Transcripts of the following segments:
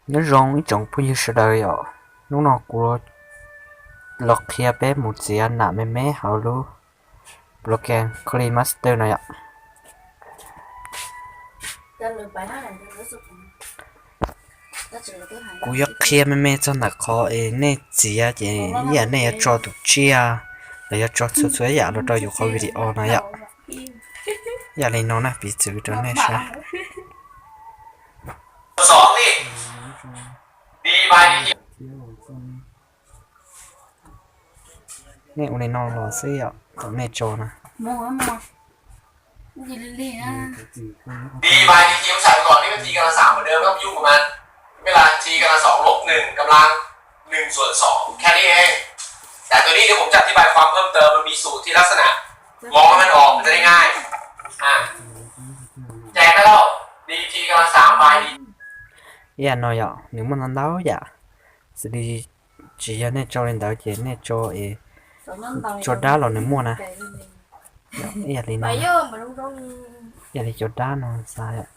Nyob zoo ib tsoom phooj ywg sawv daws yom, hnub no kuv los qhia peb mus txiav nam me me hauv lub program KineMaster no yom. Kuv yuav qhia me me txog ntawm qhov es nej txiav ces ib yam nej yuav tso tus tsiaj los yuav tso txhua txhua yam los rau yus qhov video no yom. Ib yam li no na, piv txwv rau nej saib. Nej ua li no los xwb yom, thaum nej tso na. Đi bài thì chị cũng chạy còn đi, thì là giảm ở đường, không dùng của bạn. Nghĩa là chị là sáu lốp 1 กำลัง 1 ส่วน 2 แค่นี้เอง แต่ตัวนี้เดี๋ยวผมจะอธิบายความเพิ่มเติม มันมีสูตรที่ลักษณะมองให้มันออก มันจะได้ง่าย อ่ะ แจกได้แล้ว ดีทีกำลังสามใบ Ib yam no yom, nws muaj ntau ntau yam, xws li tsis yog nej tso li ntawd ces nej tso es tso dab los nws muaj na. Ib yam li no, ib yam li cov dab no xav yom.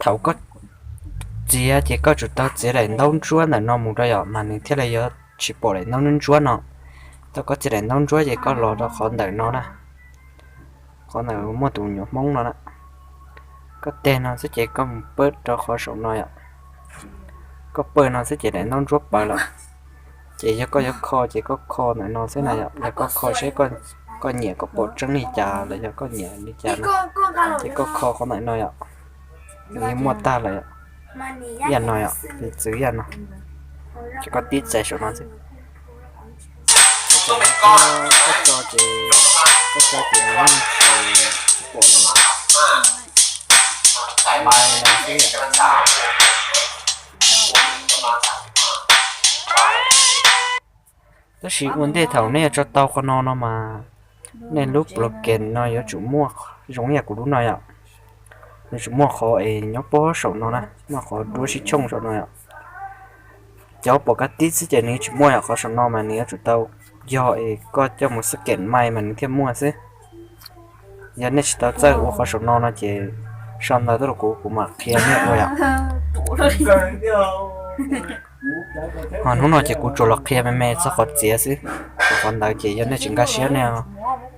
Thaum koj txiav ces koj tsum tau txiav daim ntaub ntsuab ntawm no mus rau yom, mas nws thiaj li yuav tsis pom daim ntaub ntsuab no. Thaum koj txiav daim ntaub ntsuab ces koj los rau qhov ntawm no na, qhov ntawm muaj tus nyuam hmoob no na. Koj teg no xwb ces koj mus pawb rau qhov saum no yom. Koj pawb no xwb ces daim ntaub ntsuab pawv lawm. Ces yog koj yuav kho ces koj kho ntawm no xwb na yom. Yog koj kho seb koj nyiam kom pom tseeb li cas los yog koj nyiam li cas no, ces koj kho qhov ntawm no yom. Nws yeej muaj tag lawm yom. Ib yam no yom, piv txwv ib yam no. Ces koj tib txais saum no xwb. Koj tso ces, koj tso ces nws yeej tsis, tsis pom lawm. Tab sis ua ntej thaum nej yuav tso tau qhov no no mas nej lub program no yuav tsum muaj zoo ib yam kuv lub no yom. Yuav tsum muaj qhov es nyob pob saum no na, muaj qhov duab sib tshooj saum no yom. Cov pom kab tib xwb ces nws tsis muaj yom, qhov saum no mas nws yuav tsum tau yog es koj coj mus scan mai mas nws thiaj muaj xwb. Yog nej tsis tau txawj ua qhov saum no no ces sau ntawv tuaj rau kuv, kuv mam qhia nej ua yom. Ho hnub no ces kuv tsuas los qhia me me txog qhov txiav xwb, qhov ntawd ces yog nej tsis nkag siab nej,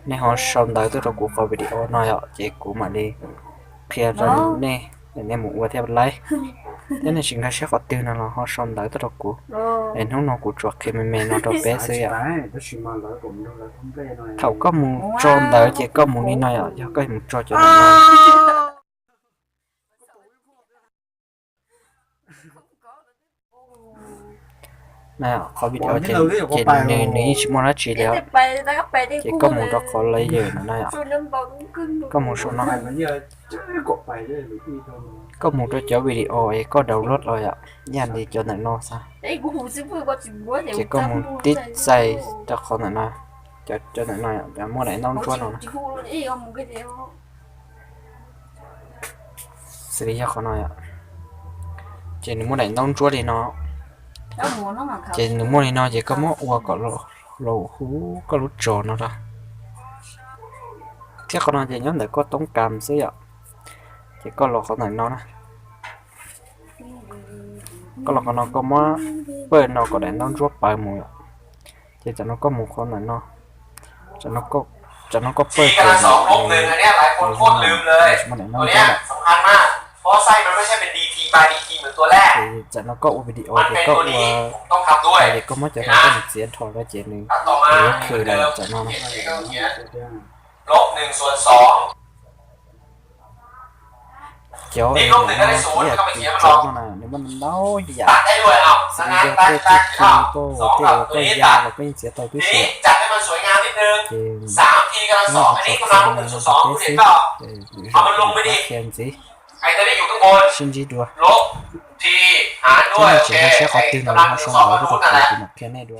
nej ho sau ntawv tuaj rau kuv qhov video no yom, ces kuv mam li qhia rau nej, nej mus ua thiaj laib. Thiab nej tsis nkag siab qhov twg no los ho sau ntawv tuaj rau kuv. Es hnub no kuv tsuas qhia me me no rau peb xwb yom. Thaum koj mus tso ntawv ces koj mus li no yom, yog koj mus tso cov ntawv no. Qhov video ces nws, nws yeej tsis muaj dab tsi li os. Ces koj mus rau qhov layer no na yom. Koj mus saum no. Koj mus rau cov video es koj download los yom, yam li cov ntawm no xwb. Ces koj mus tib txais rau qhov ntawm no, cov ntawm no muaj daim ntaub ntsuab no na. Xws li yog qhov no yom, ces nws muaj daim ntaub ntsuab li no. Ces nws muaj li no ces koj muab ua kom los huv koj lub tso no rau. Thiab qhov no ces nyob ntawm koj toob kas xwb yom. Ces koj los qhov ntawm no na. Koj los qhov no koj muab pawj no kom daim ntaub ntsuab pawv mus yom. Ces tam no koj mus qhov ntawm no, tam no koj pawj ces nws, nws tsis muaj daim ntaub ntsuab lawm. Ces tam no koj ua video ces koj ua, ces koj muab cov no koj mus txiav dhos rau ces nws, nws yuav khwm lawm tam no na. Cov es nws no ces ib yam li cov no na, nws muaj ntau yam, xws li yog tej txuj ci, tej uas koj ya los koj yeej txiav tau tib si. Ces nyob qhov txog no rau peb xwb, lwm zaus kuv mam qhia ntxiv. Sib ntsib dua. Thiab nej tsis nkag siab qhov twg no los ho sau ntawv tuaj rau kuv, kuv mam qhia nej dua.